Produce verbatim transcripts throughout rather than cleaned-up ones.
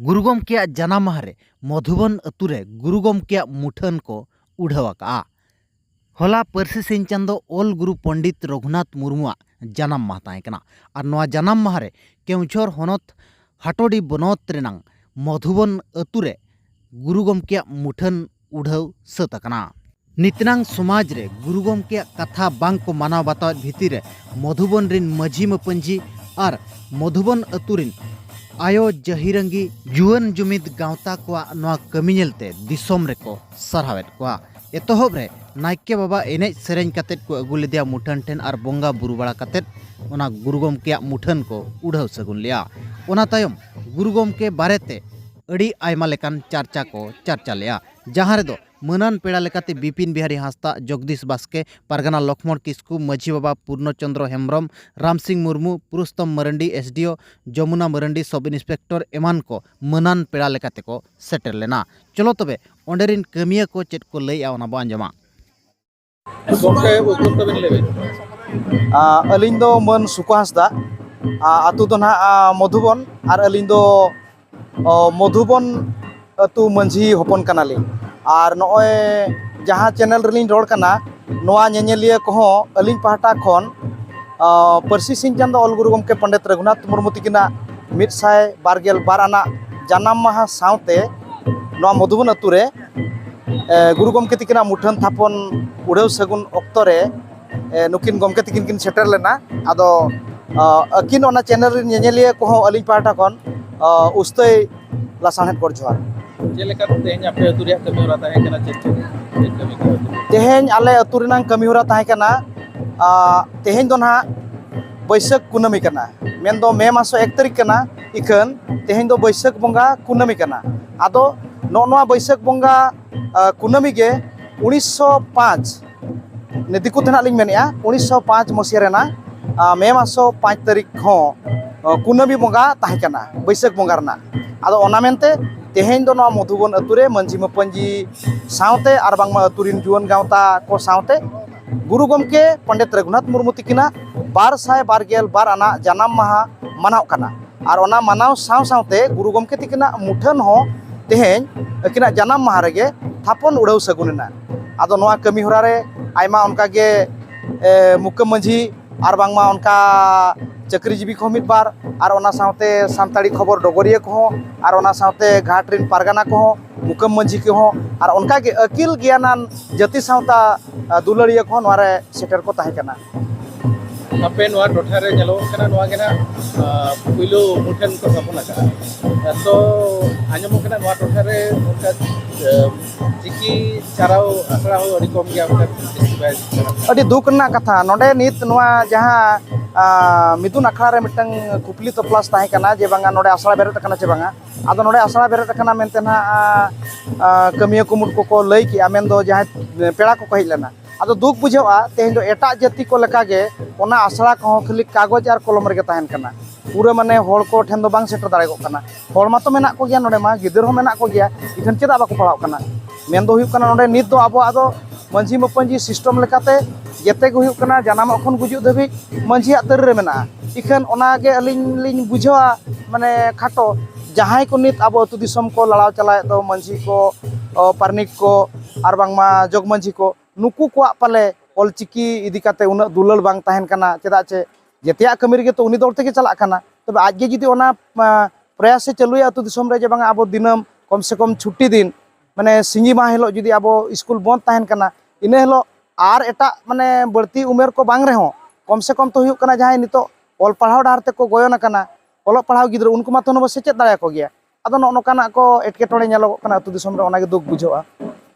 ᱜᱩᱨᱩ ᱜᱚᱢᱠᱮᱭᱟᱜ ᱡᱟᱱᱟᱢ ᱢᱟᱦᱟ ᱨᱮ ᱢᱚᱫᱷᱩᱵᱚᱱ ᱟᱹᱛᱩ ᱨᱮ ᱜᱩᱨᱩ ᱜᱚᱢᱠᱮᱭᱟᱜ ᱢᱩᱴᱷᱟᱹᱱ ᱠᱚ ᱩᱰᱷᱟᱹᱣ ᱟᱠᱟᱜᱼᱟ᱾ ᱦᱚᱞᱟ ᱯᱟᱹᱨᱥᱤ ᱥᱤᱧ ᱪᱟᱸᱫᱚ ᱚᱞ ᱜᱩᱨᱩ ᱯᱚᱱᱰᱤᱛ ᱨᱚᱜᱷᱩᱱᱟᱛᱷ ᱢᱩᱨᱢᱩᱣᱟᱜ ᱡᱟᱱᱟᱢ ᱢᱟᱦᱟ ᱛᱟᱦᱮᱸ ᱠᱟᱱᱟ᱾ ᱟᱨ ᱱᱚᱣᱟ ᱡᱟᱱᱟᱢ ᱢᱟᱦᱟ ᱨᱮ ᱠᱮᱣᱡᱷᱚᱨ ᱦᱚᱱᱚᱛ ᱦᱟᱴᱳᱰᱤ ᱵᱚᱱᱚᱛ ᱨᱮᱱᱟᱝ ᱢᱚᱫᱷᱩᱵᱚᱱ ᱟᱹᱛᱩ ᱨᱮ ᱜᱩᱨᱩ ᱜᱚᱢᱠᱮᱭᱟᱜ ᱢᱩᱴᱷᱟᱹᱱ ᱩᱰᱷᱟᱹᱣ ᱥᱟᱹᱛ ᱟᱠᱟᱱᱟ᱾ ᱱᱤᱛᱱᱟᱝ ᱥᱚᱢᱟᱡᱽ ᱨᱮ ᱜᱩᱨᱩ ᱜᱚᱢᱠᱮᱭᱟᱜ ᱠᱟᱛᱷᱟ ᱵᱟᱝ ᱠᱚ ᱢᱟᱱᱟᱣ ᱵᱟᱛᱟᱣᱮᱫ ᱵᱷᱤᱛᱤᱨ ᱨᱮ ᱢᱚᱫᱷᱩᱵᱚᱱ ᱨᱤᱱ ᱢᱟᱹᱡᱷᱤ ᱢᱟᱹᱯᱟᱹᱧᱡᱷᱤ ᱟᱨ ᱢᱚᱫᱷᱩᱵᱚᱱ ᱟᱹᱛᱩ ᱨᱤᱱ ᱟᱭᱳ ᱡᱟᱹᱦᱤᱨᱟᱹᱝᱜᱤ ᱡᱩᱣᱟᱹᱱ ᱡᱩᱢᱤᱫ ᱜᱟᱶᱛᱟ ᱠᱚᱣᱟᱜ ᱱᱚᱣᱟ ᱠᱟᱹᱢᱤ ᱧᱮᱞᱛᱮ ᱫᱤᱥᱚᱢ ᱨᱮᱠᱚ ᱥᱟᱨᱦᱟᱣᱮᱫ ᱠᱚᱣᱟ᱾ ᱮᱛᱚᱦᱚᱵ ᱨᱮ ᱱᱟᱭᱠᱮ ᱵᱟᱵᱟ ᱮᱱᱮᱡ ᱥᱮᱨᱮᱧ ᱠᱟᱛᱮᱫ ᱠᱚ ᱟᱹᱜᱩ ᱞᱮᱫᱮᱭᱟ ᱢᱩᱴᱷᱟᱹᱱ ᱴᱷᱮᱱ ᱟᱨ ᱵᱚᱸᱜᱟ ᱵᱩᱨᱩ ᱵᱟᱲᱟ ᱠᱟᱛᱮᱫ ᱚᱱᱟ ᱜᱩᱨᱩ ᱜᱚᱢᱠᱮᱭᱟᱜ ᱢᱩᱴᱷᱟᱹᱱ ᱠᱚ ᱩᱰᱷᱟᱹᱣ ᱥᱟᱹᱜᱩᱱ ᱞᱮᱫᱼᱟ᱾ ᱚᱱᱟ ᱛᱟᱭᱚᱢ ᱜᱩᱨᱩ ᱜᱚᱢᱠᱮ ᱵᱟᱨᱮᱛᱮ ᱟᱹᱰᱤ ᱟᱭᱢᱟ ᱞᱮᱠᱟᱱ ᱪᱟᱨᱪᱟ ᱠᱚ ᱪᱟᱨᱪᱟ ᱞᱮᱫᱼᱟ, ᱡᱟᱦᱟᱸ ᱨᱮᱫᱚ ᱢᱟᱹᱱᱟᱱ ᱯᱮᱲᱟ ᱞᱮᱠᱟᱛᱮ ᱵᱤᱯᱤᱱ ᱵᱤᱦᱟᱨᱤ ᱦᱟᱸᱥᱫᱟ, ᱡᱚᱜᱽᱫᱤᱥ ᱵᱟᱥᱠᱮ, ᱯᱟᱨᱜᱟᱱᱟ ᱞᱚᱠᱷᱢᱚᱬ ᱠᱤᱥᱠᱩ, ᱢᱟᱹᱡᱷᱤ ᱵᱟᱵᱟ ᱯᱩᱨᱱᱚ ᱪᱚᱸᱫᱽᱨᱚ ᱦᱮᱢᱵᱽᱨᱚᱢ, ᱨᱟᱢᱥᱤᱝ ᱢᱩᱨᱢᱩ, ᱯᱩᱨᱩᱥᱛᱚᱢ ᱢᱟᱨᱟᱱᱰᱤ, ᱮᱥ ᱰᱤ ᱳ ᱡᱚᱢᱩᱱᱟ ᱢᱟᱨᱟᱱᱰᱤ, ᱥᱚᱵ ᱤᱱᱥᱯᱮᱠᱴᱚᱨ ᱮᱢᱟᱱ ᱠᱚ ᱢᱟᱹᱱᱟᱱ ᱯᱮᱲᱟ ᱞᱮᱠᱟᱛᱮ ᱠᱚ ᱥᱮᱴᱮᱨ ᱞᱮᱱᱟ᱾ ᱪᱚᱞᱚ ᱛᱚᱵᱮ ᱚᱸᱰᱮ ᱨᱤᱱ ᱠᱟᱹᱢᱤᱭᱟᱹ ᱠᱚ ᱪᱮᱫ ᱠᱚ ᱞᱟᱹᱭᱮᱜᱼᱟ, ᱚᱱᱟ ᱵᱚ ᱟᱸᱡᱚᱢᱟ᱾ ᱜᱚᱢᱠᱮ, ᱩᱯᱨᱩᱢ ᱛᱟᱵᱤᱱ ᱞᱟᱹᱭ ᱵᱤᱱ᱾ ᱟ, ᱟᱹᱞᱤᱧ ᱫᱚ ᱢᱟᱹᱱ ᱥᱩᱠᱩ ᱦᱟᱸᱥᱫᱟ, ᱟ, ᱟᱹᱛᱩ ᱫᱚ ᱱᱟᱦᱟᱜ, ᱟ, ᱢᱚᱫᱷᱩᱵᱚᱱ, ᱟᱨ ᱟᱹᱞᱤᱧ ᱫᱚ, ᱚ, ᱢᱚᱫᱷᱩᱵᱚᱱ ᱟᱹᱛᱩ ᱢᱟᱹᱡᱷᱤ ᱦᱚᱯᱚᱱ ᱠᱟᱱᱟᱞᱤᱧ᱾ ᱟᱨ ᱱᱚᱜᱼᱚᱭ ᱡᱟᱦᱟᱸ ᱪᱮᱱᱮᱞ ᱨᱮᱞᱤᱧ ᱨᱚᱲ ᱠᱟᱱᱟ, ᱱᱚᱣᱟ ᱧᱮᱧᱮᱞᱤᱭᱟᱹ ᱠᱚᱦᱚᱸ ᱟᱹᱞᱤᱧ ᱯᱟᱦᱴᱟ ᱠᱷᱚᱱ, ᱟ, ᱯᱟᱹᱨᱥᱤ ᱥᱤᱧ ᱪᱟᱸᱫᱚ ᱚᱞ ᱜᱩᱨᱩ ᱜᱚᱢᱠᱮ ᱯᱚᱱᱰᱤᱛ ᱨᱚᱜᱷᱩᱱᱟᱛᱷ ᱢᱩᱨᱢᱩ ᱛᱤᱠᱤᱱᱟᱜ ᱢᱤᱫ ᱥᱟᱭ ᱵᱟᱨ ᱜᱮᱞ ᱵᱟᱨ ᱟᱱᱟᱜ ᱡᱟᱱᱟᱢ ᱢᱟᱦᱟ ᱥᱟᱶᱛᱮ ᱱᱚᱣᱟ ᱢᱚᱫᱷᱩᱵᱚᱱ ᱟᱹᱛᱩ ᱨᱮ, ᱮ, ᱜᱩᱨᱩ ᱜᱚᱢᱠᱮ ᱛᱤᱠᱤᱱᱟᱜ ᱢᱩᱴᱷᱟᱹᱱ ᱛᱷᱟᱯᱚᱱ ᱩᱰᱷᱟᱹᱣ ᱥᱟᱹᱜᱩᱱ ᱚᱠᱛᱚ ᱨᱮ, ᱮ, ᱱᱩᱠᱤᱱ ᱜᱚᱢᱠᱮ ᱛᱤᱠᱤᱱ ᱠᱤᱱ ᱥᱮᱴᱮᱨ ᱞᱮᱱᱟ᱾ ᱟᱫᱚ, ᱟ, ᱟᱹᱠᱤᱱ ᱚᱱᱟ ᱪᱮᱱᱮᱞ ᱨᱮᱱ ᱧᱮᱧᱮᱞᱤᱭᱟᱹ ᱠᱚᱦᱚᱸ ᱟᱹᱞᱤᱧ ᱯᱟᱦᱴᱟ ᱠᱷᱚᱱ, ᱟ, ᱩᱥᱛᱟᱹᱭ ᱞᱟᱥᱟᱲᱦᱮᱫ ᱜᱚᱰ ᱡᱚᱦᱟᱨ᱾ ᱪᱮᱫ ᱞᱮᱠᱟ ᱛᱮᱦᱮᱧ ᱟᱯᱮ ᱟᱹᱛᱩ ᱨᱮᱭᱟᱜ ᱠᱟᱹᱢᱤ ᱦᱚᱨᱟ ᱛᱟᱦᱮᱸ ᱠᱟᱱᱟ? ᱪᱮᱫ ᱪᱮᱫ ᱪᱮᱫ ᱠᱟᱹᱢᱤ ᱠᱚ? ᱛᱮᱦᱮᱧ ᱟᱞᱮ ᱟᱹᱛᱩ ᱨᱮᱱᱟᱝ ᱠᱟᱹᱢᱤ ᱦᱚᱨᱟ ᱛᱟᱦᱮᱸ ᱠᱟᱱᱟ, ᱟ, ᱛᱮᱦᱮᱧ ᱫᱚ ᱱᱟᱦᱟᱜ ᱵᱟᱹᱭᱥᱟᱹᱠᱷ ᱠᱩᱱᱟᱹᱢᱤ ᱠᱟᱱᱟ, ᱢᱮᱱᱫᱚ ᱢᱮ ᱢᱟᱥ ᱮᱠ ᱛᱟᱹᱨᱤᱠᱷ ᱠᱟᱱᱟ᱾ ᱤᱠᱷᱟᱹᱱ ᱛᱮᱦᱮᱧ ᱫᱚ ᱵᱟᱹᱭᱥᱟᱹᱠᱷ ᱵᱚᱸᱜᱟ ᱠᱩᱱᱟᱹᱢᱤ ᱠᱟᱱᱟ᱾ ᱟᱫᱚ ᱱᱚᱜᱼᱚ ᱱᱚᱣᱟ ᱵᱟᱹᱭᱥᱟᱹᱠᱷ ᱵᱚᱸᱜᱟ, ᱟ, ᱠᱩᱱᱟᱹᱢᱤ ᱜᱮ ᱩᱱᱤᱥᱥᱚ ᱯᱟᱸᱪ, ᱱᱮ ᱫᱤᱠᱩ ᱛᱮ ᱱᱟᱜ ᱞᱤᱧ ᱢᱮᱱᱮᱫᱼᱟ, ᱩᱱᱤᱥᱥᱚ ᱯᱟᱸᱪ ᱢᱚᱥᱤᱦᱟ ᱨᱮᱱᱟᱜ, ᱟ, ᱢᱮ ᱢᱟᱥ ᱯᱟᱸᱪ ᱛᱟᱹᱨᱤᱠᱷ ᱦᱚᱸ, ᱟ, ᱠᱩᱱᱟᱹᱢᱤ ᱵᱚᱸᱜᱟ ᱛᱟᱦᱮᱸ ᱠᱟᱱᱟ, ᱵᱟᱹᱭᱥᱟᱹᱠᱷ ᱵᱚᱸᱜᱟ ᱨᱮᱱᱟᱜ᱾ ᱟᱫᱚ ᱚᱱᱟ ᱢᱮᱱᱛᱮ ᱛᱮᱦᱮᱧ ᱫᱚ ᱱᱚᱣᱟ ᱢᱚᱫᱷᱩᱵᱚᱱ ᱟᱹᱛᱩ ᱨᱮ ᱢᱟᱹᱡᱷᱤ ᱢᱟᱹᱯᱟᱹᱧᱡᱤ ᱥᱟᱶᱛᱮ ᱟᱨ ᱵᱟᱝᱢᱟ ᱟᱹᱛᱩ ᱨᱤᱱ ᱡᱩᱣᱟᱹᱱ ᱜᱟᱶᱛᱟ ᱠᱚ ᱥᱟᱶᱛᱮ ᱜᱩᱨᱩ ᱜᱚᱢᱠᱮ ᱯᱚᱱᱰᱤᱛ ᱨᱚᱜᱷᱩᱱᱟᱛᱷ ᱢᱩᱨᱢᱩ ᱛᱤᱠᱤᱱᱟᱜ ᱵᱟᱨ ᱥᱟᱭ ᱵᱟᱨ ᱜᱮᱞ ᱵᱟᱨ ᱟᱱᱟᱜ ᱡᱟᱱᱟᱢ ᱢᱟᱦᱟ ᱢᱟᱱᱟᱣ ᱠᱟᱱᱟ᱾ ᱟᱨ ᱚᱱᱟ ᱢᱟᱱᱟᱣ ᱥᱟᱶ ᱥᱟᱶᱛᱮ ᱜᱩᱨᱩ ᱜᱚᱢᱠᱮ ᱛᱤᱠᱤᱱᱟᱜ ᱢᱩᱴᱷᱟᱹᱱ ᱦᱚᱸ ᱛᱮᱦᱮᱧ ᱟᱹᱠᱤᱱᱟᱜ ᱡᱟᱱᱟᱢ ᱢᱟᱦᱟ ᱨᱮᱜᱮ ᱛᱷᱟᱯᱚᱱ ᱩᱰᱟᱹᱣ ᱥᱟᱹᱜᱩᱱ ᱮᱱᱟ᱾ ᱟᱫᱚ ᱱᱚᱣᱟ ᱠᱟᱹᱢᱤ ᱦᱚᱨᱟ ᱨᱮ ᱟᱭᱢᱟ ᱚᱱᱠᱟ ᱜᱮ, ᱮ, ᱢᱩᱠᱟᱹᱢ ᱢᱟᱹᱡᱷᱤ ᱟᱨ ᱵᱟᱝᱢᱟ ᱚᱱᱠᱟ ᱪᱟᱹᱠᱨᱤᱡᱤᱵᱤ ᱠᱚᱦᱚᱸ ᱢᱤᱫ ᱵᱟᱨ, ᱟᱨ ᱚᱱᱟ ᱥᱟᱶᱛᱮ ᱥᱟᱱᱛᱟᱲᱤ ᱠᱷᱚᱵᱚᱨ ᱰᱚᱜᱚᱨᱤᱭᱟᱹ ᱠᱚᱦᱚᱸ, ᱟᱨ ᱚᱱᱟ ᱥᱟᱶᱛᱮ ᱜᱷᱟᱴ ᱨᱮᱱ ᱯᱟᱨᱜᱟᱱᱟ ᱠᱚᱦᱚᱸ, ᱢᱩᱠᱟᱹᱢ ᱢᱟᱹᱡᱷᱤ ᱠᱚᱦᱚᱸ, ᱟᱨ ᱚᱱᱠᱟᱜᱮ ᱟᱹᱠᱤᱞ ᱜᱮᱭᱟᱱᱟᱱ ᱡᱟᱹᱛᱤ ᱥᱟᱶᱛᱟ, ᱟ, ᱫᱩᱞᱟᱹᱲᱤᱭᱟᱹ ᱠᱚᱦᱚᱸ ᱱᱚᱣᱟ ᱨᱮ ᱥᱮᱴᱮᱨ ᱠᱚ ᱛᱟᱦᱮᱸ ᱠᱟᱱᱟ᱾ ᱟᱯᱮ ᱱᱚᱣᱟ ᱴᱚᱴᱷᱟ ᱨᱮ ᱧᱮᱞᱚᱜᱚᱜ ᱠᱟᱱᱟ, ᱱᱚᱣᱟ ᱜᱮ ᱱᱟᱜ, ᱟ, ᱯᱩᱭᱞᱩ ᱢᱩᱴᱷᱟᱹᱱ ᱠᱚ ᱛᱷᱟᱯᱚᱱ ᱟᱠᱟᱫᱼᱟ᱾ ᱛᱚ, ᱟᱸᱡᱚᱢᱚᱜ ᱠᱟᱱᱟ ᱱᱚᱣᱟ ᱴᱚᱴᱷᱟ ᱨᱮ ᱚᱱᱠᱟ, ᱟ, ᱪᱤᱠᱤ ᱪᱟᱨᱟᱣ ᱟᱥᱲᱟ ᱦᱚᱸ ᱟᱹᱰᱤ ᱠᱚᱢ ᱜᱮᱭᱟ, ᱚᱱᱠᱟ ᱵᱮᱥᱤ ᱵᱟᱭ ᱪᱟᱞᱟᱜ ᱠᱟᱱᱟ᱾ ᱟᱹᱰᱤ ᱫᱩᱠ ᱨᱮᱱᱟᱜ ᱠᱟᱛᱷᱟ, ᱱᱚᱰᱮ ᱱᱤᱛ ᱱᱚᱣᱟ ᱡᱟᱦᱟᱸ, ᱟ, ᱢᱤᱫᱩᱱ ᱟᱠᱷᱲᱟ ᱨᱮ ᱢᱤᱫᱴᱟᱝ ᱠᱩᱠᱞᱤ ᱛᱚᱯᱞᱟᱥ ᱛᱟᱦᱮᱸ ᱠᱟᱱᱟ ᱡᱮ ᱵᱟᱝᱟ ᱱᱚᱰᱮ ᱟᱥᱲᱟ ᱵᱮᱨᱮᱫ ᱟᱠᱟᱱᱟ ᱪᱮ ᱵᱟᱝᱟ᱾ ᱟᱫᱚ ᱱᱚᱰᱮ ᱟᱥᱲᱟ ᱵᱮᱨᱮᱫ ᱟᱠᱟᱱᱟ ᱢᱮᱱᱛᱮ ᱱᱟᱦᱟᱜ, ᱟ, ᱟ, ᱠᱟᱹᱢᱤᱭᱟᱹ ᱠᱩᱢᱩᱴ ᱠᱚᱠᱚ ᱞᱟᱹᱭ ᱠᱮᱜᱼᱟ, ᱢᱮᱱᱫᱚ ᱡᱟᱦᱟᱸᱭ ᱯᱮᱲᱟ ᱠᱚᱠᱚ ᱦᱮᱡ ᱞᱮᱱᱟ᱾ ᱟᱫᱚ ᱫᱩᱠ ᱵᱩᱡᱷᱟᱹᱜᱼᱟ, ᱛᱮᱦᱮᱧ ᱫᱚ ᱮᱴᱟᱜ ᱡᱟᱹᱛᱤ ᱠᱚ ᱞᱮᱠᱟᱜᱮ ᱚᱱᱟ ᱟᱥᱲᱟ ᱠᱚᱦᱚᱸ ᱠᱷᱟᱹᱞᱤ ᱠᱟᱜᱚᱡᱽ ᱟᱨ ᱠᱚᱞᱚᱢ ᱨᱮᱜᱮ ᱛᱟᱦᱮᱱ ᱠᱟᱱᱟ᱾ ᱯᱩᱨᱟᱹ ᱢᱟᱱᱮ ᱦᱚᱲ ᱠᱚ ᱴᱷᱮᱱ ᱫᱚ ᱵᱟᱝ ᱥᱮᱴᱮᱨ ᱫᱟᱲᱮᱭᱟᱜ ᱠᱟᱱᱟ᱾ ᱦᱚᱲ ᱢᱟᱛᱚ ᱢᱮᱱᱟᱜ ᱠᱚᱜᱮᱭᱟ ᱱᱚᱰᱮ ᱢᱟ, ᱜᱤᱫᱟᱹᱨ ᱦᱚᱸ ᱢᱮᱱᱟᱜ ᱠᱚᱜᱮᱭᱟ, ᱤᱠᱷᱟᱹᱱ ᱪᱮᱫᱟᱜ ᱵᱟᱠᱚ ᱯᱟᱲᱦᱟᱜ ᱠᱟᱱᱟ? ᱢᱮᱱ ᱫᱚ ᱦᱩᱭᱩᱜ ᱠᱟᱱᱟ, ᱱᱚᱰᱮ ᱱᱤᱛ ᱫᱚ ᱟᱵᱚᱣᱟᱜ ᱫᱚ ᱢᱟᱹᱡᱷᱤ ᱢᱟᱹᱯᱟᱹᱧᱡᱤ ᱥᱤᱥᱴᱮᱢ ᱞᱮᱠᱟᱛᱮ ᱡᱮᱛᱮ ᱜᱮ ᱦᱩᱭᱩᱜ ᱠᱟᱱᱟ, ᱡᱟᱱᱟᱢᱚᱜ ᱠᱷᱚᱱ ᱜᱩᱡᱩᱜ ᱫᱷᱟᱹᱵᱤᱡ ᱢᱟᱹᱡᱷᱤᱭᱟᱜ ᱛᱟᱹᱨᱤ ᱨᱮ ᱢᱮᱱᱟᱜᱼᱟ᱾ ᱤᱠᱷᱟᱹᱱ ᱚᱱᱟᱜᱮ ᱟᱹᱞᱤᱧ ᱞᱤᱧ ᱵᱩᱡᱷᱟᱹᱣᱟ, ᱢᱟᱱᱮ ᱠᱷᱟᱴᱚ, ᱡᱟᱦᱟᱸᱭ ᱠᱚ ᱱᱤᱛ ᱟᱵᱚ ᱟᱹᱛᱩ ᱫᱤᱥᱚᱢ ᱠᱚ ᱞᱟᱲᱟᱣ ᱪᱟᱞᱟᱣᱮᱫ ᱫᱚ, ᱢᱟᱹᱡᱷᱤ ᱠᱚ, ᱚ, ᱯᱟᱨᱱᱤᱠ ᱠᱚ, ᱟᱨ ᱵᱟᱝᱢᱟ ᱡᱚᱜᱽ ᱢᱟᱹᱡᱷᱤ ᱠᱚ, ᱱᱩᱠᱩ ᱠᱚᱣᱟᱜ ᱯᱟᱞᱮ ᱚᱞᱪᱤᱠᱤ ᱤᱫᱤ ᱠᱟᱛᱮ ᱩᱱᱟᱹᱜ ᱫᱩᱞᱟᱹᱲ ᱵᱟᱝ ᱛᱟᱦᱮᱱ ᱠᱟᱱᱟ᱾ ᱪᱮᱫᱟᱜ ᱪᱮ ᱡᱮᱛᱮᱭᱟᱜ ᱠᱟᱹᱢᱤ ᱨᱮᱜᱮ ᱛᱚ ᱩᱱᱤ ᱫᱚᱞ ᱛᱮᱜᱮ ᱪᱟᱞᱟᱜ ᱠᱟᱱᱟ᱾ ᱛᱚᱵᱮ ᱟᱡ ᱜᱮ ᱡᱩᱫᱤ ᱚᱱᱟ, ᱟ, ᱯᱨᱚᱭᱟᱥ ᱮ ᱪᱟᱹᱞᱩᱭᱟ ᱟᱹᱛᱩ ᱫᱤᱥᱚᱢ ᱨᱮ, ᱡᱮ ᱵᱟᱝᱟ ᱟᱵᱚ ᱫᱤᱱᱟᱹᱢ ᱠᱚᱢ ᱥᱮ ᱠᱚᱢ ᱪᱷᱩᱴᱤ ᱫᱤᱱ, ᱢᱟᱱᱮ ᱥᱤᱸᱜᱤ ᱢᱟᱦᱟ ᱦᱤᱞᱳᱜ ᱡᱩᱫᱤ ᱟᱵᱚ ᱥᱠᱩᱞ ᱵᱚᱱᱫ ᱛᱟᱦᱮᱱ ᱠᱟᱱᱟ, ᱤᱱᱟᱹ ᱦᱤᱞᱳᱜ ᱟᱨ ᱮᱴᱟᱜ ᱢᱟᱱᱮ ᱵᱟᱹᱲᱛᱤ ᱩᱢᱮᱨ ᱠᱚ ᱵᱟᱝ ᱨᱮᱦᱚᱸ, ᱠᱚᱢ ᱥᱮ ᱠᱚᱢ ᱛᱚ ᱦᱩᱭᱩᱜ ᱠᱟᱱᱟ, ᱡᱟᱦᱟᱸᱭ ᱱᱤᱛᱚᱜ ᱚᱞ ᱯᱟᱲᱦᱟᱣ ᱰᱟᱦᱟᱨ ᱛᱮᱠᱚ ᱜᱚᱭᱚᱱ ᱟᱠᱟᱱᱟ, ᱚᱞᱚᱜ ᱯᱟᱲᱦᱟᱣ ᱜᱤᱫᱽᱨᱟᱹ, ᱩᱱᱠᱩ ᱢᱟᱛᱚ ᱚᱱᱟ ᱵᱚ ᱥᱮᱪᱮᱫ ᱫᱟᱲᱮᱭᱟᱠᱚ ᱜᱮᱭᱟ᱾ ᱟᱫᱚ ᱱᱚᱜᱼᱚ ᱱᱚᱝᱠᱟᱱᱟᱜ ᱠᱚ ᱮᱴᱠᱮᱴᱚᱬᱮ ᱧᱮᱞᱚᱜᱚᱜ ᱠᱟᱱᱟ ᱟᱹᱛᱩ ᱫᱤᱥᱚᱢ ᱨᱮ, ᱚᱱᱟᱜᱮ ᱫᱩᱠ ᱵᱩᱡᱷᱟᱹᱜᱼᱟ᱾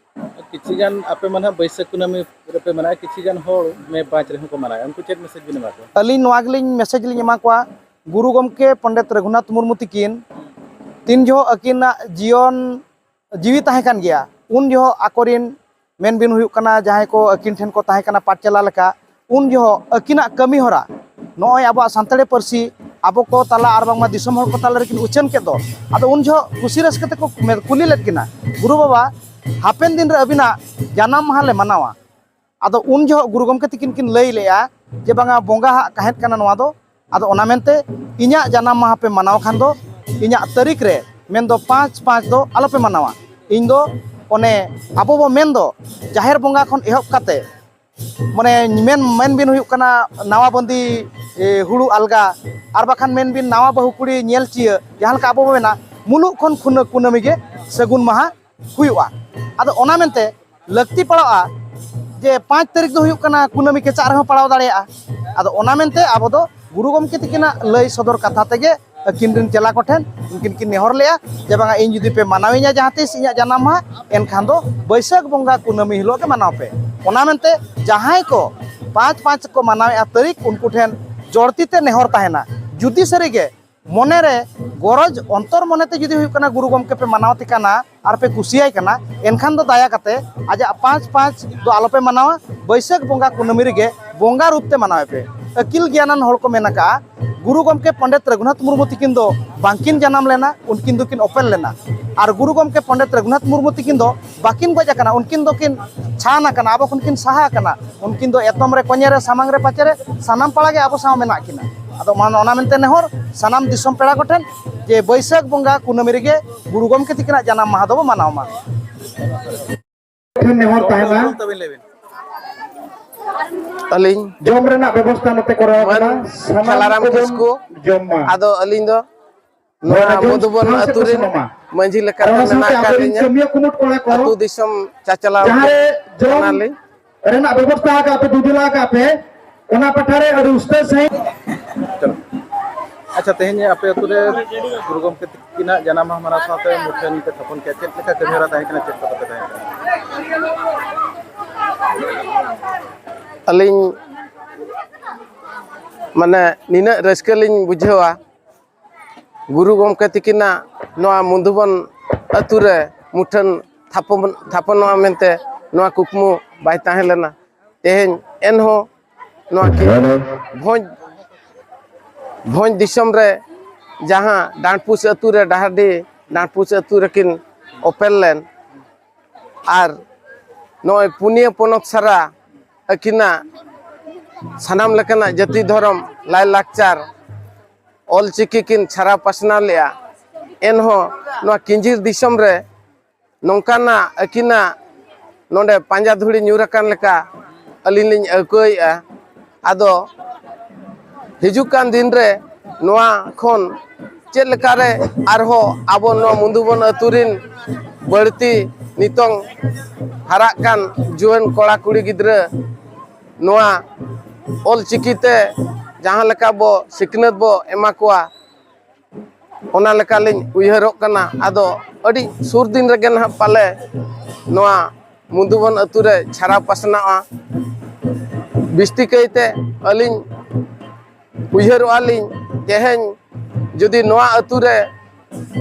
ᱠᱤᱪᱷᱤ ᱜᱟᱱ ᱟᱯᱮ ᱢᱟ ᱱᱟᱦᱟᱜ ᱵᱟᱹᱭᱥᱟᱹᱠᱷ ᱠᱩᱱᱟᱹᱢᱤ ᱨᱮᱯᱮ ᱢᱟᱱᱟᱣᱟ, ᱠᱤᱪᱷᱤ ᱜᱟᱱ ᱦᱚᱲ ᱢᱮ ᱯᱟᱸᱪ ᱨᱮᱦᱚᱸ ᱠᱚ ᱢᱟᱱᱟᱣᱟ, ᱩᱱᱠᱩ ᱪᱮᱫ ᱢᱮᱥᱮᱡᱽ ᱵᱤᱱ ᱮᱢᱟ ᱠᱚᱣᱟ? ᱟᱹᱞᱤᱧ ᱱᱚᱣᱟ ᱜᱮᱞᱤᱧ ᱢᱮᱥᱮᱡᱽ ᱞᱤᱧ ᱮᱢᱟ ᱠᱚᱣᱟ, ᱜᱩᱨᱩ ᱜᱚᱢᱠᱮ ᱯᱚᱱᱰᱤᱛ ᱨᱚᱜᱷᱩᱱᱟᱛᱷ ᱢᱩᱨᱢᱩ ᱛᱤᱠᱤᱱ ᱛᱤᱱ ᱡᱚᱦᱚᱜ ᱟᱹᱠᱤᱱᱟᱜ ᱡᱤᱭᱚᱱ ᱡᱤᱣᱤ ᱛᱟᱦᱮᱸ ᱠᱟᱱ ᱜᱮᱭᱟ, ᱩᱱ ᱡᱚᱦᱚᱜ ᱟᱠᱚᱨᱮᱱ ᱢᱮᱱ ᱵᱤᱱ ᱦᱩᱭᱩᱜ ᱠᱟᱱᱟ, ᱡᱟᱦᱟᱸᱭ ᱠᱚ ᱟᱹᱠᱤᱱ ᱴᱷᱮᱱ ᱠᱚ ᱛᱟᱦᱮᱸ ᱠᱟᱱᱟ ᱯᱟᱴᱪᱟᱞᱟ ᱞᱮᱠᱟ, ᱩᱱ ᱡᱚᱦᱚᱜ ᱟᱹᱠᱤᱱᱟᱜ ᱠᱟᱹᱢᱤ ᱦᱚᱨᱟ ᱱᱚᱜᱼᱚᱭ ᱟᱵᱚᱣᱟᱜ ᱥᱟᱱᱛᱟᱲᱤ ᱯᱟᱹᱨᱥᱤ ᱟᱵᱚ ᱠᱚ ᱛᱟᱞᱟ ᱟᱨ ᱵᱟᱝᱢᱟ ᱫᱤᱥᱚᱢ ᱦᱚᱲ ᱠᱚ ᱛᱟᱞᱟ ᱨᱮᱠᱤᱱ ᱩᱪᱷᱟᱹᱱ ᱠᱮᱫ ᱫᱚ, ᱟᱫᱚ ᱩᱱ ᱡᱚᱦᱚᱜ ᱠᱩᱥᱤ ᱨᱟᱹᱥᱠᱟᱹ ᱛᱮᱠᱚ ᱢᱮ-, ᱠᱩᱞᱤ ᱞᱮᱫ ᱠᱤᱱᱟ, "ᱜᱩᱨᱩ ᱵᱟᱵᱟ, ᱦᱟᱯᱮᱱ ᱫᱤᱱ ᱨᱮ ᱟᱹᱵᱤᱱᱟᱜ ᱡᱟᱱᱟᱢ ᱢᱟᱦᱟ ᱞᱮ ᱢᱟᱱᱟᱣᱟ?" ᱟᱫᱚ ᱩᱱ ᱡᱚᱦᱚᱜ ᱜᱩᱨᱩ ᱜᱚᱢᱠᱮ ᱛᱤᱠᱤᱱ ᱠᱤᱱ ᱞᱟᱹᱭ ᱞᱮᱜᱼᱟ ᱡᱮ, "ᱵᱟᱝᱟ, ᱵᱚᱸᱜᱟ ᱦᱟᱜ ᱠᱟᱦᱮᱫ ᱠᱟᱱᱟ ᱱᱚᱣᱟ ᱫᱚ, ᱟᱫᱚ ᱚᱱᱟ ᱢᱮᱱᱛᱮ ᱤᱧᱟᱹᱜ ᱡᱟᱱᱟᱢ ᱢᱟᱦᱟ ᱯᱮ ᱢᱟᱱᱟᱣ ᱠᱷᱟᱱ ᱫᱚ ᱤᱧᱟᱹᱜ ᱛᱟᱹᱨᱤᱠᱷ ᱨᱮ, ᱢᱮᱱᱫᱚ ᱯᱟᱸᱪ ᱯᱟᱸᱪ ᱫᱚ ᱟᱞᱚᱯᱮ ᱢᱟᱱᱟᱣᱟ᱾ ᱤᱧ ᱫᱚ ᱚᱱᱮ ᱟᱵᱚ ᱵᱚ ᱢᱮᱱ ᱫᱚ ᱡᱟᱦᱮᱨ ᱵᱚᱸᱜᱟ ᱠᱷᱚᱱ ᱮᱦᱚᱵ ᱠᱟᱛᱮ, ᱢᱟᱱᱮ ᱢᱮᱱ, ᱢᱮᱱ ᱵᱤᱱ ᱦᱩᱭᱩᱜ ᱠᱟᱱᱟ ᱱᱟᱣᱟ ᱵᱟᱸᱫᱤ, ᱮ, ᱦᱩᱲᱩ ᱟᱞᱜᱟ, ᱟᱨ ᱵᱟᱠᱷᱟᱱ ᱢᱮᱱ ᱵᱤᱱ ᱱᱟᱣᱟ ᱵᱟᱹᱦᱩ ᱠᱩᱲᱤ ᱧᱮᱞ ᱪᱤᱭᱟᱹ, ᱡᱟᱦᱟᱸ ᱞᱮᱠᱟ ᱟᱵᱚ ᱵᱚ ᱢᱮᱱᱟ ᱢᱩᱞᱩᱜ ᱠᱷᱚᱱ ᱠᱷᱩᱱᱟᱹ-, ᱠᱩᱱᱟᱹᱢᱤ ᱜᱮ ᱥᱟᱹᱜᱩᱱ ᱢᱟᱦᱟ ᱦᱩᱭᱩᱜᱼᱟ᱾ ᱟᱫᱚ ᱚᱱᱟ ᱢᱮᱱᱛᱮ ᱞᱟᱹᱠᱛᱤ ᱯᱟᱲᱟᱜᱼᱟ ᱡᱮ ᱯᱟᱸᱪ ᱛᱟᱹᱨᱤᱠᱷ ᱫᱚ ᱦᱩᱭᱩᱜ ᱠᱟᱱᱟ ᱠᱩᱱᱟᱹᱢᱤ ᱠᱮᱪᱟᱜ ᱨᱮᱦᱚᱸ ᱯᱟᱲᱟᱣ ᱫᱟᱲᱮᱭᱟᱜᱼᱟ᱾ ᱟᱫᱚ ᱚᱱᱟ ᱢᱮᱱᱛᱮ ᱟᱵᱚ ᱫᱚ ᱜᱩᱨᱩ ᱜᱚᱢᱠᱮ ᱛᱤᱠᱤᱱᱟᱜ ᱞᱟᱹᱭ ᱥᱚᱫᱚᱨ ᱠᱟᱛᱷᱟ ᱛᱮᱜᱮ ᱟᱹᱠᱤᱱ ᱨᱮᱱ ᱪᱮᱞᱟ ᱠᱚᱴᱷᱮᱱ ᱩᱱᱠᱤᱱ ᱠᱤᱱ ᱱᱮᱦᱚᱨ ᱞᱮᱜᱼᱟ ᱡᱮ ᱵᱟᱝᱟ, ᱤᱧ ᱡᱩᱫᱤ ᱯᱮ ᱢᱟᱱᱟᱣᱤᱧᱟ ᱡᱟᱦᱟᱸ ᱛᱤᱥ ᱤᱧᱟᱹᱜ ᱡᱟᱱᱟᱢ ᱢᱟᱦᱟ, ᱮᱱᱠᱷᱟᱱ ᱫᱚ ᱵᱟᱹᱭᱥᱟᱹᱠᱷ ᱵᱚᱸᱜᱟ ᱠᱩᱱᱟᱹᱢᱤ ᱦᱤᱞᱳᱜ ᱜᱮ ᱢᱟᱱᱟᱣ ᱯᱮ᱾ ᱚᱱᱟ ᱢᱮᱱᱛᱮ ᱡᱟᱦᱟᱸᱭ ᱠᱚ ᱯᱟᱸᱪ ᱯᱟᱸᱪ ᱠᱚ ᱢᱟᱱᱟᱣᱮᱫᱼᱟ ᱛᱟᱹᱨᱤᱠᱷ, ᱩᱱᱠᱩ ᱴᱷᱮᱱ ᱡᱚᱲᱛᱤ ᱛᱮ ᱱᱮᱦᱚᱨ ᱛᱟᱦᱮᱱᱟ, ᱡᱩᱫᱤ ᱥᱟᱹᱨᱤᱜᱮ ᱢᱚᱱᱮᱨᱮ ᱜᱚᱨᱚᱡᱽ, ᱚᱱᱛᱚᱨ ᱢᱚᱱᱮᱛᱮ ᱡᱩᱫᱤ ᱦᱩᱭᱩᱜ ᱠᱟᱱᱟ ᱜᱩᱨᱩ ᱜᱚᱢᱠᱮ ᱯᱮ ᱢᱟᱱᱟᱣ ᱛᱮ ᱠᱟᱱᱟ ᱟᱨ ᱯᱮ ᱠᱩᱥᱤᱭᱟᱭ ᱠᱟᱱᱟ, ᱮᱱᱠᱷᱟᱱ ᱫᱚ ᱫᱟᱭᱟ ᱠᱟᱛᱮ ᱟᱡᱟᱜ ᱯᱟᱸᱪ ᱯᱟᱸᱪ ᱫᱚ ᱟᱞᱚᱯᱮ ᱢᱟᱱᱟᱣᱟ, ᱵᱟᱹᱭᱥᱟᱹᱠᱷ ᱵᱚᱸᱜᱟ ᱠᱩᱱᱟᱹᱢᱤ ᱨᱮᱜᱮ ᱵᱚᱸᱜᱟ ᱨᱩᱯ ᱛᱮ ᱢᱟᱱᱟᱣᱮ ᱯᱮ᱾ ᱟᱹᱠᱤᱞ ᱜᱮᱭᱟᱱᱟᱱ ᱦᱚᱲ ᱠᱚ ᱢᱮᱱ ᱟᱠᱟᱜᱼᱟ, ᱜᱩᱨᱩ ᱜᱚᱢᱠᱮ ᱯᱚᱱᱰᱤᱛ ᱨᱚᱜᱷᱩᱱᱟᱛᱷ ᱢᱩᱨᱢᱩ ᱛᱤᱠᱤᱱ ᱫᱚ ᱵᱟᱝᱠᱤᱱ ᱡᱟᱱᱟᱢ ᱞᱮᱱᱟ, ᱩᱱᱠᱤᱱ ᱫᱚᱠᱤᱱ ᱚᱯᱮᱞ ᱞᱮᱱᱟ᱾ ᱟᱨ ᱜᱩᱨᱩ ᱜᱚᱢᱠᱮ ᱯᱚᱱᱰᱤᱛ ᱨᱚᱜᱷᱩᱱᱟᱛᱷ ᱢᱩᱨᱢᱩ ᱛᱤᱠᱤᱱ ᱫᱚ ᱵᱟᱹᱠᱤᱱ ᱜᱚᱡ ᱟᱠᱟᱱᱟ, ᱩᱱᱠᱤᱱ ᱫᱚᱠᱤᱱ ᱪᱷᱟᱱ ᱟᱠᱟᱱᱟ, ᱟᱵᱚ ᱠᱷᱚᱱ ᱠᱤᱱ ᱥᱟᱦᱟ ᱟᱠᱟᱱᱟ᱾ ᱩᱱᱠᱤᱱ ᱫᱚ ᱮᱛᱚᱢ ᱨᱮ, ᱠᱚᱧᱮ ᱨᱮ, ᱥᱟᱢᱟᱝ ᱨᱮ, ᱯᱟᱪᱮ ᱨᱮ, ᱥᱟᱱᱟᱢ ᱯᱟᱲᱟ ᱜᱮ ᱟᱵᱚ ᱥᱟᱶ ᱢᱮᱱᱟᱜ ᱠᱤᱱᱟ᱾ ᱟᱫᱚ ᱚᱱᱟ, ᱚᱱᱟ ᱢᱮᱱᱛᱮ ᱱᱮᱦᱚᱨ ᱥᱟᱱᱟᱢ ᱫᱤᱥᱚᱢ ᱯᱮᱲᱟ ᱠᱚᱴᱷᱮᱱ ᱡᱮ ᱵᱟᱹᱭᱥᱟᱹᱠᱷ ᱵᱚᱸᱜᱟ ᱠᱩᱱᱟᱹᱢᱤ ᱨᱮᱜᱮ ᱜᱩᱨᱩ ᱜᱚᱢᱠᱮ ᱛᱤᱠᱤᱱᱟᱜ ᱡᱟᱱᱟᱢ ᱢᱟᱦᱟ ᱫᱚᱵᱚ ᱢᱟᱱᱟᱣ ᱢᱟ᱾ ᱴᱷᱮᱱ ᱱᱮᱦᱚᱨ ᱛᱟᱦᱮᱱᱟ᱾ ᱟᱹᱞᱤᱧ ᱡᱚᱢ ᱨᱮᱱᱟᱜ ᱵᱮᱵᱚᱥᱛᱷᱟ ᱱᱚᱛᱮ ᱠᱚᱨᱟᱣ ᱢᱟᱹᱱ ᱟᱠᱟᱱᱟ᱾ ᱥᱟᱱᱟᱢ ᱠᱷᱮᱞᱟᱨᱟᱢ ᱠᱚᱵᱚᱱ ᱠᱤᱥᱠᱩ᱾ ᱡᱚᱢ ᱢᱟ᱾ ᱟᱫᱚ ᱟᱹᱞᱤᱧ ᱫᱚ ᱱᱚᱣᱟ ᱡᱚᱢ ᱢᱚᱫᱷᱩᱵᱚᱱ ᱴᱷᱟᱶ ᱥᱮᱫ ᱟᱹᱛᱩ ᱠᱚ ᱨᱮᱱ ᱥᱮᱱᱚᱜ ᱢᱟ᱾ ᱢᱟᱹᱡᱷᱤ ᱟᱨ ᱞᱮᱠᱟᱛᱮ ᱚᱱᱟ ᱥᱟᱶᱛᱮ ᱢᱮᱱᱟᱜ ᱟᱠᱟᱫ ᱟᱵᱚᱨᱮᱱ ᱞᱤᱧᱟ᱾ ᱠᱟᱹᱢᱤᱭᱟᱹ ᱠᱩᱢᱩᱴ ᱠᱚᱲᱟ ᱠᱚ ᱟᱹᱛᱩ ᱫᱤᱥᱚᱢ ᱪᱟᱪᱞᱟᱣ ᱡᱟᱦᱟᱸ ᱨᱮ ᱡᱚᱢ ᱠᱟᱱᱟᱞᱤᱧ᱾ ᱨᱮᱱᱟᱜ ᱵᱮᱵᱚᱥᱛᱷᱟ ᱟᱠᱟᱫ ᱯᱮ, ᱫᱩᱫᱩᱞᱟ ᱟᱠᱟᱫ ᱯᱮ, ᱚᱱᱟ ᱯᱟᱦᱴᱟ ᱨᱮ ᱟᱹᱰᱤ ᱩᱥᱛᱟᱹᱨ ᱥᱟᱺᱦᱤᱡ᱾ ᱟᱪᱪᱷᱟ, ᱛᱮᱦᱮᱧ ᱟᱯᱮ ᱟᱹᱛᱩ ᱨᱮ ᱜᱩᱨᱩ ᱜᱚᱢᱠᱮ ᱛᱤᱠᱤᱱᱟᱜ ᱡᱟᱱᱟᱢ ᱢᱟᱦᱟ ᱢᱟᱱᱟᱣ ᱥᱟᱶᱛᱮ ᱢᱩᱴᱷᱟᱹᱱ ᱯᱮ ᱛᱷᱟᱯᱚᱱ ᱠᱮᱫ, ᱪᱮᱫ ᱞᱮᱠᱟ ᱠᱟᱹᱢᱤᱦᱚᱨᱟ ᱛᱟᱦᱮᱸ ᱠᱟᱱᱟ, ᱪᱮᱫ ᱞᱮᱠᱟ ᱯᱮ ᱛᱟᱦᱮᱸ ᱠᱟᱱᱟ? ᱟᱹᱞᱤᱧ ᱢᱟᱱᱮ ᱱᱤᱱᱟᱹᱜ ᱨᱟᱹᱥᱠᱟᱹ ᱞᱤᱧ ᱵᱩᱡᱷᱟᱹᱣᱟ, ᱜᱩᱨᱩ ᱜᱚᱢᱠᱮ ᱛᱤᱠᱤᱱᱟᱜ ᱱᱚᱣᱟ ᱢᱚᱫᱷᱩᱵᱚᱱ ᱟᱹᱛᱩ ᱨᱮ ᱢᱩᱴᱷᱟᱹᱱ ᱛᱷᱟᱯᱚᱱ, ᱛᱷᱟᱯᱚᱱᱚᱜᱼᱟ ᱢᱮᱱᱛᱮ ᱱᱚᱣᱟ ᱠᱩᱠᱢᱩ ᱵᱟᱭ ᱛᱟᱦᱮᱸ ᱞᱮᱱᱟ᱾ ᱛᱮᱦᱮᱧ ᱮᱱᱦᱚᱸ ᱱᱚᱣᱟ ᱠᱤ ᱵᱷᱚᱸᱡᱽ, ᱵᱷᱚᱸᱡᱽ ᱫᱤᱥᱚᱢ ᱨᱮ ᱡᱟᱦᱟᱸ ᱰᱟᱸᱰᱯᱩᱥ ᱟᱹᱛᱩ ᱨᱮ, ᱰᱟᱦᱟᱨᱰᱤ ᱰᱟᱸᱰᱯᱩᱥ ᱟᱹᱛᱩ ᱨᱮᱠᱤᱱ ᱚᱯᱮᱞ ᱞᱮᱱ, ᱟᱨ ᱱᱚᱜᱼᱚᱭ ᱯᱩᱱᱭᱟᱹ ᱯᱚᱱᱚᱛ ᱥᱟᱨᱟ ᱟᱹᱠᱤᱱᱟᱜ ᱥᱟᱱᱟᱢ ᱞᱮᱠᱟᱱᱟᱜ ᱡᱟᱹᱛᱤ, ᱫᱷᱚᱨᱚᱢ, ᱞᱟᱭᱼᱞᱟᱠᱪᱟᱨ, ᱚᱞᱪᱤᱠᱤ ᱠᱤᱱ ᱪᱷᱟᱨᱟᱣ ᱯᱟᱥᱱᱟᱣ ᱞᱮᱫᱼᱟ᱾ ᱮᱱᱦᱚᱸ ᱱᱚᱣᱟ ᱠᱤᱸᱡᱤᱨ ᱫᱤᱥᱚᱢ ᱨᱮ ᱱᱚᱝᱠᱟᱱᱟᱜ ᱟᱹᱠᱤᱱᱟᱜ ᱱᱚᱰᱮ ᱯᱟᱸᱡᱟ ᱫᱷᱩᱲᱤ ᱧᱩᱨ ᱟᱠᱟᱱ ᱞᱮᱠᱟ ᱟᱹᱞᱤᱧ ᱞᱤᱧ ᱟᱹᱭᱠᱟᱹᱣᱮᱫᱼᱟ᱾ ᱟᱫᱚ ᱦᱤᱡᱩᱜ ᱠᱟᱱ ᱫᱤᱱ ᱨᱮ ᱱᱚᱣᱟ ᱠᱷᱚᱱ ᱪᱮᱫ ᱞᱮᱠᱟᱨᱮ ᱟᱨᱦᱚᱸ ᱟᱵᱚ ᱱᱚᱣᱟ ᱢᱩᱫᱷᱩᱵᱚᱱ ᱟᱹᱛᱩ ᱨᱤᱱ ᱵᱟᱹᱲᱛᱤ ᱱᱤᱛᱚᱝ ᱦᱟᱨᱟᱜ ᱠᱟᱱ ᱡᱩᱣᱟᱹᱱ ᱠᱚᱲᱟ ᱠᱩᱲᱤ ᱜᱤᱫᱽᱨᱟᱹ ᱱᱚᱣᱟ ᱚᱞ ᱪᱤᱠᱤ ᱛᱮ ᱡᱟᱦᱟᱸ ᱞᱮᱠᱟ ᱵᱚ ᱥᱤᱠᱷᱱᱟᱹᱛ ᱵᱚ ᱮᱢᱟ ᱠᱚᱣᱟ, ᱚᱱᱟ ᱞᱮᱠᱟᱞᱤᱧ ᱩᱭᱦᱟᱹᱨᱚᱜ ᱠᱟᱱᱟ᱾ ᱟᱫᱚ ᱟᱹᱰᱤ ᱥᱩᱨ ᱫᱤᱱ ᱨᱮᱜᱮ ᱱᱟᱦᱟᱜ ᱯᱟᱞᱮ ᱱᱚᱣᱟ ᱢᱩᱫᱷᱩᱵᱚᱱ ᱟᱹᱛᱩ ᱨᱮ ᱪᱷᱟᱨᱟᱣ ᱯᱟᱥᱱᱟᱜᱼᱟ᱾ ᱵᱤᱥᱛᱤ ᱠᱟᱭᱛᱮ ᱟᱹᱞᱤᱧ ᱩᱭᱦᱟᱹᱨᱚᱜᱼᱟ ᱞᱤᱧ, ᱛᱮᱦᱮᱧ ᱡᱩᱫᱤ ᱱᱚᱣᱟ ᱟᱹᱛᱩ ᱨᱮ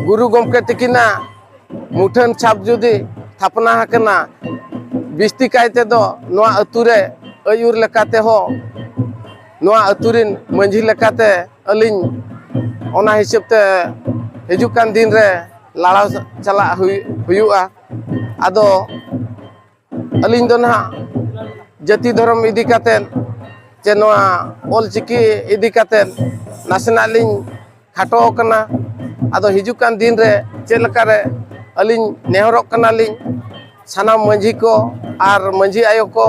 ᱜᱩᱨᱩ ᱜᱚᱢᱠᱮ ᱛᱤᱠᱤᱱᱟᱜ ᱢᱩᱴᱷᱟᱹᱱ ᱪᱷᱟᱯ ᱡᱩᱫᱤ ᱛᱷᱟᱯᱱᱟ ᱟᱠᱟᱱᱟ, ᱵᱤᱥᱛᱤ ᱠᱟᱭ ᱛᱮᱫᱚ ᱱᱚᱣᱟ ᱟᱹᱛᱩ ᱨᱮ ᱟᱹᱭᱩᱨ ᱞᱮᱠᱟ ᱛᱮᱦᱚᱸ ᱱᱚᱣᱟ ᱟᱹᱛᱩ ᱨᱤᱱ ᱢᱟᱹᱡᱷᱤ ᱞᱮᱠᱟᱛᱮ ᱟᱹᱞᱤᱧ ᱚᱱᱟ ᱦᱤᱥᱟᱹᱵ ᱛᱮ ᱦᱤᱡᱩᱜ ᱠᱟᱱ ᱫᱤᱱ ᱨᱮ ᱞᱟᱲᱟᱣ ᱪᱟᱞᱟᱜ ᱦᱩᱭ-, ᱦᱩᱭᱩᱜᱼᱟ᱾ ᱟᱫᱚ ᱟᱹᱞᱤᱧ ᱫᱚ ᱱᱟᱦᱟᱜ ᱡᱟᱹᱛᱤ ᱫᱷᱚᱨᱚᱢ ᱤᱫᱤ ᱠᱟᱛᱮᱫ ᱪᱮ ᱱᱚᱣᱟ ᱚᱞ ᱪᱤᱠᱤ ᱤᱫᱤ ᱠᱟᱛᱮᱫ ᱱᱟᱥᱮᱱᱟᱜ ᱞᱤᱧ ᱠᱷᱟᱴᱚ ᱟᱠᱟᱱᱟ᱾ ᱟᱫᱚ ᱦᱤᱡᱩᱜ ᱠᱟᱱ ᱫᱤᱱ ᱨᱮ ᱪᱮᱫ ᱞᱮᱠᱟᱨᱮ ᱟᱹᱞᱤᱧ ᱱᱮᱦᱚᱨᱚᱜ ᱠᱟᱱᱟᱞᱤᱧ, ᱥᱟᱱᱟᱢ ᱢᱟᱹᱡᱷᱤ ᱠᱚ ᱟᱨ ᱢᱟᱹᱡᱷᱤ ᱟᱭᱳ ᱠᱚ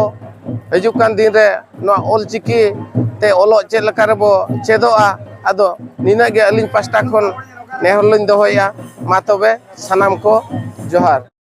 ᱦᱤᱡᱩᱜ ᱠᱟᱱ ᱫᱤᱱ ᱨᱮ ᱱᱚᱣᱟ ᱚᱞ ᱪᱤᱠᱤ ᱛᱮ ᱚᱞᱚᱜ ᱪᱮᱫ ᱞᱮᱠᱟ ᱨᱮᱵᱚ ᱪᱮᱫᱚᱜᱼᱟ᱾ ᱟᱫᱚ ᱱᱤᱱᱟᱹᱜ ᱜᱮ ᱟᱹᱞᱤᱧ ᱯᱟᱥᱴᱟ ᱠᱷᱚᱱ ᱱᱮᱦᱚᱨ ᱞᱤᱧ ᱫᱚᱦᱚᱭᱮᱫᱼᱟ᱾ ᱢᱟ ᱛᱚᱵᱮ ᱥᱟᱱᱟᱢ ᱠᱚ ᱡᱚᱦᱟᱨ᱾